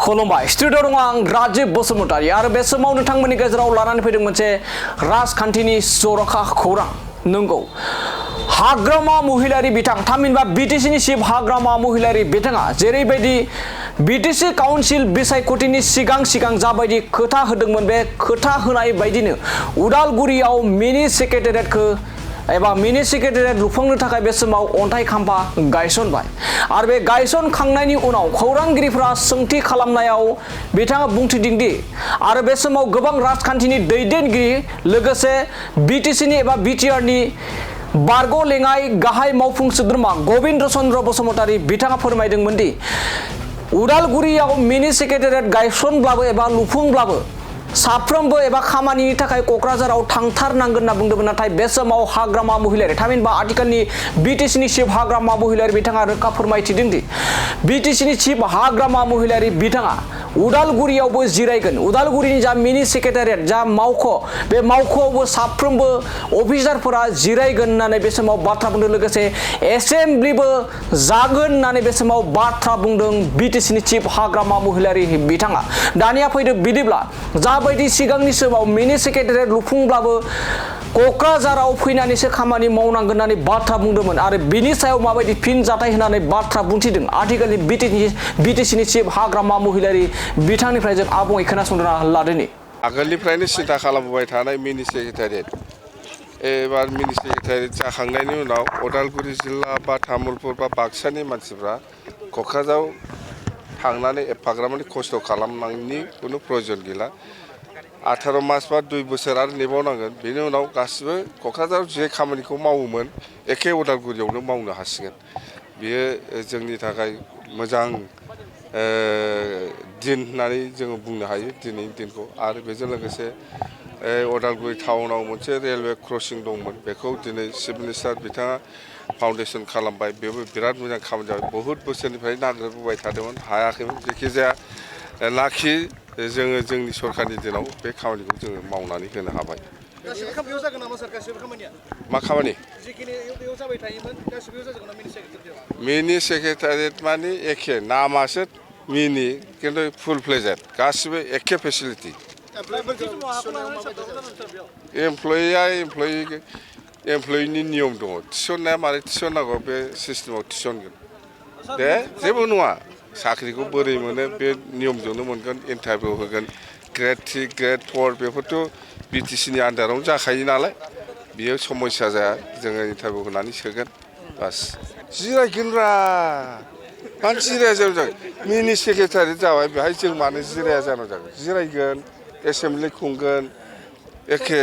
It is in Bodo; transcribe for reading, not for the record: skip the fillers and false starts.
खुलुमबाय स्टुडिअ दङ आं राजिब बसुमतारी आरो बे समाव नोंथांमोननि गेजेराव लानानै फैदों मोनसे राजखान्थिनि जर'खा खौरां नंगौ हाग्रामा महिलारि बिथां थामहिनबा बिटिसिनि चिफ हाग्रामा महिलारि बिथाङा जेरैबायदि बिटिसि काउन्सिल बिसायख'थिनि सिगां जाबायदि खोथा होदोंमोन बे खोथा होनाय बायदिनो उदालगुरियाव मिनि सेक्रेटारियेटखौ एबा मिनि सेक्रेटारियेट लुफुंनो थाखाय बे समाव अन्थाइ खाम्फा गायसनबाय आरो बे गायसनखांनायनि उनाव खौरांगिरिफ्रा सोंथि खालामनायाव बिथाङा बुंथिदोंदि आरो बे समाव गोबां राजखान्थिनि दैदेनगिरि लोगोसे बिटिसिनि एबा बिटिआरनि बारग' लेङाइ गाहाय मावफुं सोद्रोमा गबिन्द चन्द्र बसुमतारी बिथाङा फोरमायदोंमोन दि उदालगुरियाव मिनि सेक्रेटारियेट गायसनब्लाबो एबा लुफुंब्लाबो साफ्रोमबो एबा खामानिनि थाखाय क'क्राझाराव थांथारनांगोन होनना बुंदोंमोन नाथाय बे समाव हाग्रामा महिलारि थामहिनबा आथिखालनि बिटिसिनि चिफ हाग्रामा महिलारि बिथाङा रोखा फोरमायथिदों दि बिटिसिनि चिफ हाग्रामा महिलारि बिथाङा उदालगुरियावबो जिरायगोन उदालगुरिनि जा मिनि सेक्रेटारियेट जा मावख' बे मावख'आवबो साफ्रोमबो अफिसारफोरा जिरायगोन होननानै बे समाव बाथ्रा बुंदों लोगोसे एसेमब्लिबो जागोन होननानै बे समाव बाथ्रा बुंदों बिटिसिनि चिफ हाग्रामा महिलारि बिथाङा दानिया फैदों बिदिब्ला जाबायदि सिगांनि समाव मिनि सेक्रेटारियेट लुफुंब्लाबो क'क्राझाराव फैनानैसो खामानि मावनांगोन होननानै बाथ्रा बुंदोंमोन आरो बिनि सायाव माबायदि फिनजाथाय होनानै बाथ्रा बुंथिदों आथिखालनि बिटिसिनि चिफ हाग्रामा महिलारि बिथांनिफ्राय जों आबुङै खोनासंना लादोनि आगोलनिफ्रायनो सिन्था खालामबोबाय थानाय मिनि सेक्रेटारियेट एबार मिनि सेक्रेटारियेट जाखांनायनि उनाव उदालगुरि जिल्ला बा तामुलपुर बा बाक्सानि मानसिफ्रा क'क्राझाराव थांनानै एफाग्राबमानि खस्थ' खालामनायनि खुनु प्रयजन गैला 18 मास बा 2 बोसोर आरो नेबावनांगोन बेनि उनाव गासिबो क'क्राझाराव जे खामानिखौ मावोमोन एखे उदालगुरियावनो मावनो हासिगोन बेयो जोंनि थाखाय मोजां दिन होननानै जोङो बुंनो हायो दिनैनि दिनखौ आरो बेजों लोगोसे उदालगुरि टाउनाव मोनसे रेलवे क्रसिं दंमोन बेखौ दिनै चिफ मिनिस्टार बिथाङा फाउन्डेसन खालामबाय बेबो बिराद मोजां खामानि जाबाय बहुद बोसोरनिफ्राय नागिरबोबाय थादोंमोन हायाखैमोन जायखिजाया लाखि जोङो जोंनि सरकारनि दिनाव बे खामानिखौ जोङो मावनानै होनो हाबाय मा खामानि मिनि सेक्रेटारियेट माने एखे नामासो मिनि किन्तु फुल फ्लेजेड गासिबो एखे फेसिलिटि एमप्लयिनि नियम दङ थिसननाया मारै थिसननांगौ बे सिस्टेमाव थिसनगोन दे जेबो नङा साख्रिखौ बोरै मोनो बे नियमजोंनो मोनगोन इन्टारभिउ होगोन ग्रेड 3 ग्रेड 4 बेफोरथ' बिटिसिनि आन्दारावनो जाखायो नालाय बियो समस्या जाया जोङो इन्टारभिउ होनानै सोगोन बास जिरायगोनब्रा मानो जिराया जानो जागोन मिनि सेक्रेटारि जाबाय बेहाय जों मानो जिराया जानो जागोन जिरायगोन एसेमब्लि खुंगोन एखे